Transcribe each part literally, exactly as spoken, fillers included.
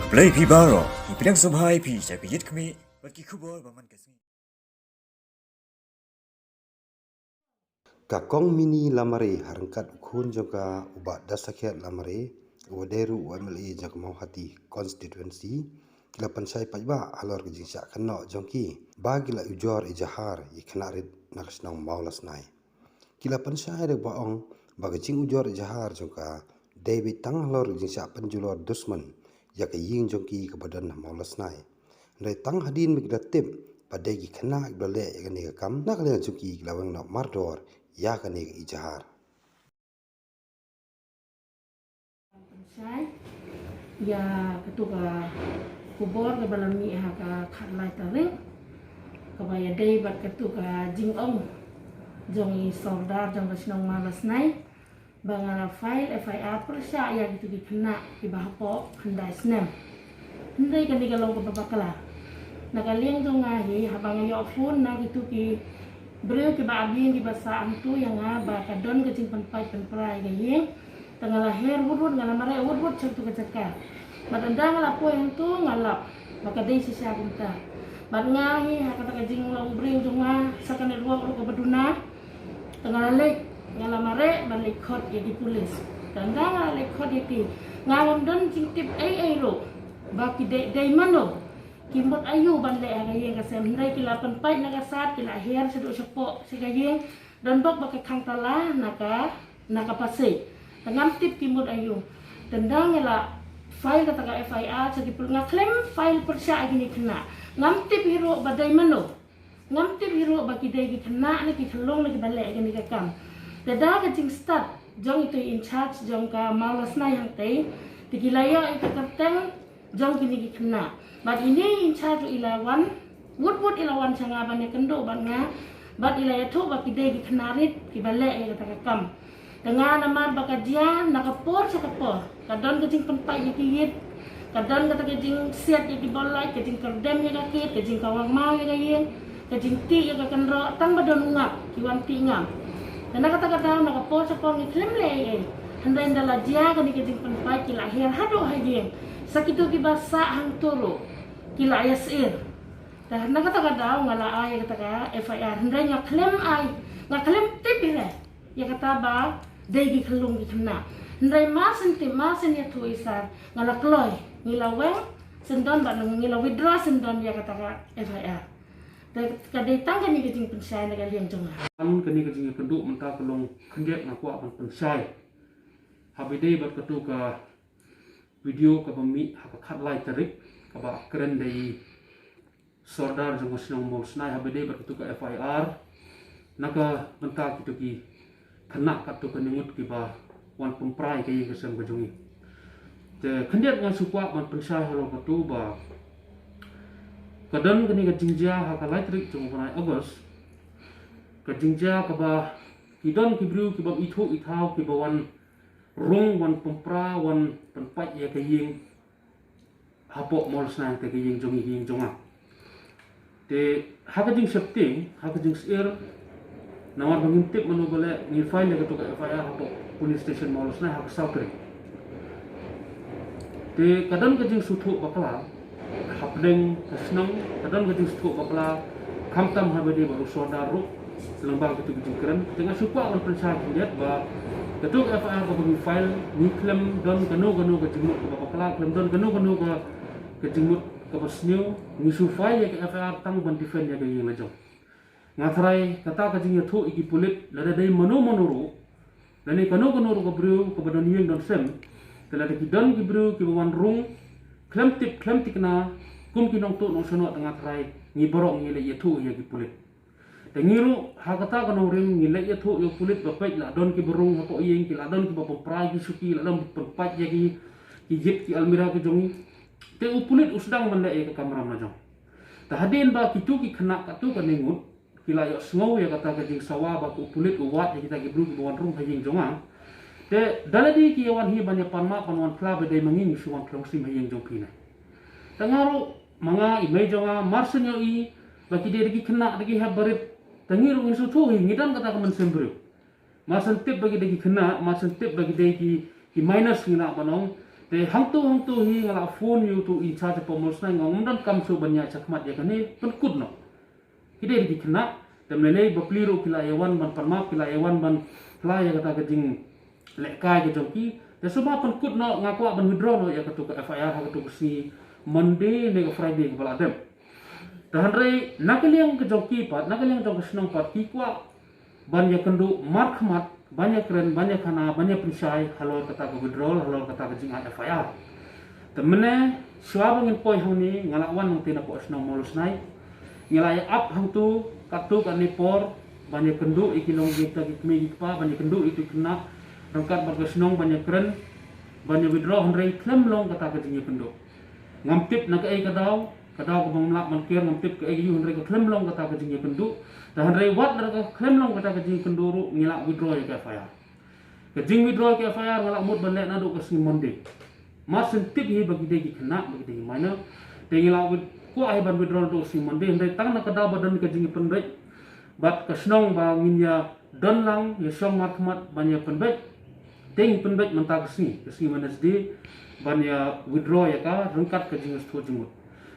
Blei phi baroh, ngi pdiang sngewbha ïa phi sha ka Ïit Khmih bad ki khubor ba man ka sngi. Ka Kong Mini Lamare ha ryngkat u khun jong ka u Bah Dasakhiat Lamare, uba dei ruh u M L A jong ka Mawhati constituency, ki la pynshai paidbah halor ka jingshah kynnoh jong ki ba ki la ujor ijahar ïa ki khynnah rit na ka shnong Mawlasnai. Ki la pynshai da kaba ong ba ka jingujor ijahar jong ka dei beit tang halor ka jingshah pynjulor dusmon ïa ka ïing jong ki kaba don ha Mawlasnai. Hynrei tang hadien ba ki la tip ba dei ki khynnah kiba la leh ïa kane ka kam, na ka liang jong ki ki la weng noh mardor ïa kane ka ijahar. Pynshai ïa katu ka khubor kaba la mih ha ka khatlai tarik, kaba ïadei bad katu ka jingong jong i sordar jong ka shnong Mawlasnai, ba nga la file F I R pyrshah ïa kitu ki khynnah kiba hapoh khyndai snem. Hynrei kane ka long kaba bakla. Na ka liang jong nga hi, haba nga ïoh phone na kitu ki briew kiba ap ïing kiba sah hangtu ïa nga ba ka don ka jingpynpait pynpra ïa ka ïing, te nga la her wut wut, nga la mareh wut wut sha katu ka jaka. Bad ynda nga la poi hangtu nga lap ba ka dei shisha kumta. Bad nga hi, ha kata ka jinglong briew jong nga sa ka network ruh kaba duna, te nga la leit, nga la mareh ban leit khot ïa ki pulit. Te ynda nga la leit khot ïa ki, nga ngam don jingtip ei ei ruh ba ki dei, dei mano, ki mut aïu ban leh ha ka ïing ka sem. Hynrei ki la pynpait na ka sat, ki la her shaduh shapoh sha ka ïing, don bok ba ka khang tala na ka, na ka pasage. Te ngam tip ki mut aïu. Te ynda nga la file kata ka F I R sha ki pulit, nga khlem file pyrshah ïa kine ki khynnah. Ngam tip hi ruh ba dei mano. Ngam tip hi ruh ba ki dei ki khynnah ne ki khyllung ne kiba leh ïa kane ka kam. Te da ka jingstad jong itu i in charge jong ka Mawlasnai hangtei, te ki la ïoh ïa ka kyrteng jong kine ki khynnah. Bad ine i in charge ruh i la wan, wut wut i la wan sha nga ban ïakynduh bad nga, bad i la ïathuh ba ki dei ki khynnah rit kiba leh ïa kata ka kam. Te nga namar ba ka jia na ka por sha ka por, ka don ka jingpynpait ïa ki ïit, ka don kata ka jingsiat ïa ki bor lait, ka jingkyrdem ïa ka kit, ka jingkawang maw ïa ka ïing, ka jingtih ïa ka kynroh, tang ba don u ngap ki wan tih ngam. Te na kata ka daw na ka por sha por ngi khlem leh ei ei. Hynrei ynda la jia kane ka jingpynpait ki la her haduh ha ïing. Sa kitu kiba sah hangtu ruh ki la ïa sir. Te na kata ka daw nga la ai ïa kata ka F I R, hynrei nga khlem ai, nga khlem tip hi re ïa kata ba dei ki khyllung ki khynnah. Hynrei mar shen tip, mar shen ïathuh i sar, nga la kloi, ngi la weng syndon bad ngi la withdraw syndon ïa kata ka F I R. Te ka dei tang kane ka jingpynshai na ka liang jong nga. Tang kane ka jingïakynduh mynta ka long khyndiat nga kwah ban pynshai. Haba ïadei bad katu ka video kaba mih ha ka khatlai tarik, kaba kren da i sordar jong ka shnong Mawlasnai, haba ïadei bad katu ka F I R na ka bynta kitu ki khynnah katto katne ngut kiba wan pynpra ïa ka ïing ka sem ka jong ngi. Te khyndiat nga shu kwah ban pynshai halor katu ba ka don kane ka jingjia ha ka lai tarik jong u bnai August. Ka jingjia kaba ki don ki briew ki bym ithuh ithaw kiba wan rung, wan pynpra, wan pynpait ïa ka ïing hapoh Mawlasnai, te ka ïing jong ngi, ka ïing jong nga. Te ha ka jingsheptieng, ha ka jingsyier, namar ba ngim tip mano ba leh, ngi file ïa katu ka F I R hapoh police station Mawlasnai ha ka saw tarik. Te ka don ka jingsngewthuh bakla hapdeng ka shnong, ka don ka jingsngewthuh bakla, khamtam haba ïadei bad u sordar ruh lyngba katu ka jingkren. Te nga shu kwah ban pynshai khyndiat ba katu ka F I R kaba ngi file, ngi khlem don kano kano ka jingmut kaba bakla, khlem don kano kano ka, ka jingmut kaba sniew. Ngi shu file ïa ka F I R tang ban defend ïa ka ïing la jong. Nga tharai kata ka jingïathuh ïa ki pulit, lada dei mano mano ruh, lane kano kano ruh ka briew kaba don ïing don sem, te lada ki don ki briew kiba wan rung khlem tip khlem thikna kum ki nongtuh nongsnoh, te nga tharai ngi baroh ngi leit ïathuh ïa ki pulit. Te ngi ruh ha kata ka nongrim ngi leit ïathuh ïa u pulit ba peit la don kiba rung hapoh ïing, ki la don kiba pynpra ïa ki shuki, la don pynpait ïa ki, ki ïit ki almirah ki jong ngi. Te u pulit u sdang ban leh ïa ka kamram la jong. Te hadien ba kitu ki khynnah katto katne ngut ki la ïohsngew ïa kata ka jingsawa ba u pulit u wad ïa kita ki briew kiba wan rung ha ïing jong nga. Te da lade ki ïa wan hi ban ïa pan map ban wan phla, ba dei ma ngi ngi shu wan pynlong sim ha ïing jong phi ne. Te nga ruh ma nga, i mei jong nga, mar shen ïohi ba ki dei da ki khynnah da ki hep barit, te ngi ruh ngi sngewthuh hi, ngi don kata ka mynsiem briew. Mar shen tip ba ki dei ki khynnah, mar shen tip ba ki dei ki, ki minors ngi lah ban ong, Te hangtu hangtu hi nga la phone ïa utu in charge hapoh Mawlai Snai, nga ong ym don kam shuh ban ïaid shakhmat ïa kane, pynkut noh. Ki dei ki khynnah, te mynlei bapli ruh ki la ïa wan ban pan map, ki la ïa wan ban phla ïa kata ka jinglehkai ka jong ki. Te shuwa pynkut noh, nga kwah ban withdraw noh ïa katu ka F I R ha katu ka sngi Monday ne ka Friday kaba la dep. Te hynrei na ka liang ka jong ki pat, na ka liang jong ka shnong pat, ki kwah ban ïakynduh markhmat, ban ïakren, ban ïakhana, ban ïapynshai halor kata ka withdrawal, halor kata ka jingai F I R. Te mynne shuwa ba ngin poi hangne, nga la wan nangta napoh shnong Mawlai Snai. Nga la ïa ap hangtu katto katne por ban ïakynduh ïa ki long ïa kita ki kmie ki kpa, ban ïakynduh ïa ki khynnah ryngkat bad ka shnong, ban ïakren, ban ïa withdraw, hynrei khlem long kata ka jingïakynduh. Ngam tip na kaei ka daw, ka daw kaba ngam lah ban kiar, ngam tip kaei ka ïoh, hynrei ka khlem long kata ka jingïakynduh. Te hynrei wat la ka khlem long kata ka jingïakynduh ruh, ngi la withdraw ïa ka F I R. Ka jingwithdraw ïa ka F I R nga la mut ban leh naduh ka sngi Monday. Mar shen tip hi ba ki dei ki khynnah, ba ki dei ki minor. Te ngi la wit-, kwah hi ban withdraw naduh ka sngi Monday, hynrei tang na ka daw ba don ka jingïapynbeit bad ka shnong ba ngin ïa don lang, ïa shong markhmat ban ïapynbeit. Te ngi pynbeit mynta ka sngi, ka sngi Wednesday, ban ïa withdraw ïa ka ryngkat ka jingsngewthuh jingmut.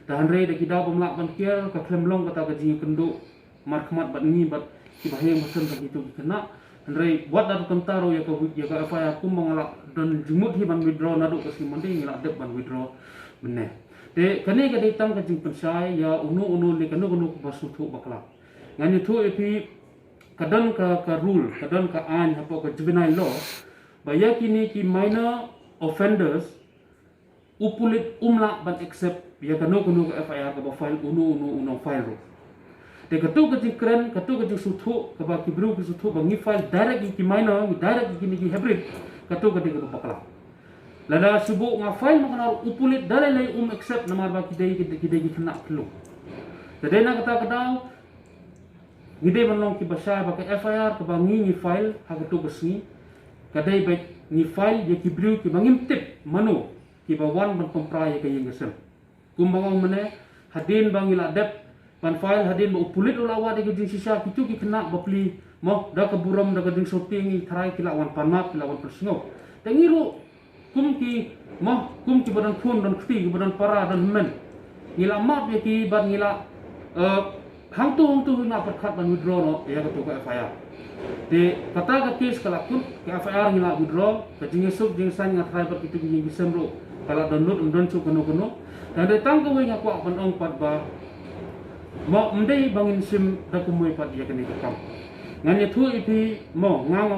Te hynrei da ki daw bym lah ban kiar, ka khlem long kata ka jingïakynduh markhmat bad ngi bad kiba ha ïing ha sem bad kitu ki khynnah. Hynrei wat la kumta ruh, ïa ka wi-, ïa ka F I R kumba nga la don jingmut hi ban withdraw naduh ka sngi Monday, ngi la dep ban withdraw mynne. Te kane ka dei tang ka jingpynshai ïa uno uno ne kano kano kaba sngewthuh bakla. Ngan ïathuh ïa phi, ka don ka, ka rule, ka don ka aiñ hapoh ka juvenile law, ba ïa kine ki minor offenders, u pulit um lah ban accept ïa kano kano ka F I R kaba file uno uno u nongfile ruh. Te kato ka jingkren, kato ka jingsngewthuh kaba ki briew ki sngewthuh ba ngi file direct ïa ki minor, ngi direct ïa kine ki hybrid, kato ka dei kaba bakla. Lada shu buh nga file ma kane ruh, u pulit da lei lei um accept namar ba ki dei, ki dei, ki dei ki khynnah khyllung. Te dei na kata ka daw ngi dei ban long kiba shai ba ka F I R kaba ngi, ngi file ha kato ka sngi, ka dei ba ngi file ïa ki briew kiba ngim tip mano, kiba wan ban pynpra ïa ka ïing ka sem. Kumba nga ong mynne, hadien ba ngi la dep ban file, hadien ba u pulit u la wad ïa ka jingshisha, kitu ki khynnah bapli, mo, da ka burom, da ka jingsngewtieng, ngi tharai ki la wan pan map, ki la wan pynsngew. Te ngi ruh kum ki, mo, kum kiba don khun, don kti, kiba don para, don hynmen, ngi la map ïa ki bad ngi la, eh, hangtu hangtu ngi la pyrkhat ban withdraw noh ïa katu ka F I R. Te kata ka case ka la kut, ka F I R ngi la withdraw. Ka jingïasuk jingïasaiñ, nga tharai bad kitu ki ïing ki sem ruh ka la dohnud, ym don shuh kano kano. Te hynrei tang kawei nga kwah ban ong pat ba, mo, ym dei ba ngin shim da kumwei pat ïa kane ka kam. Ngan ïathuh ïa phi, mo, nga, nga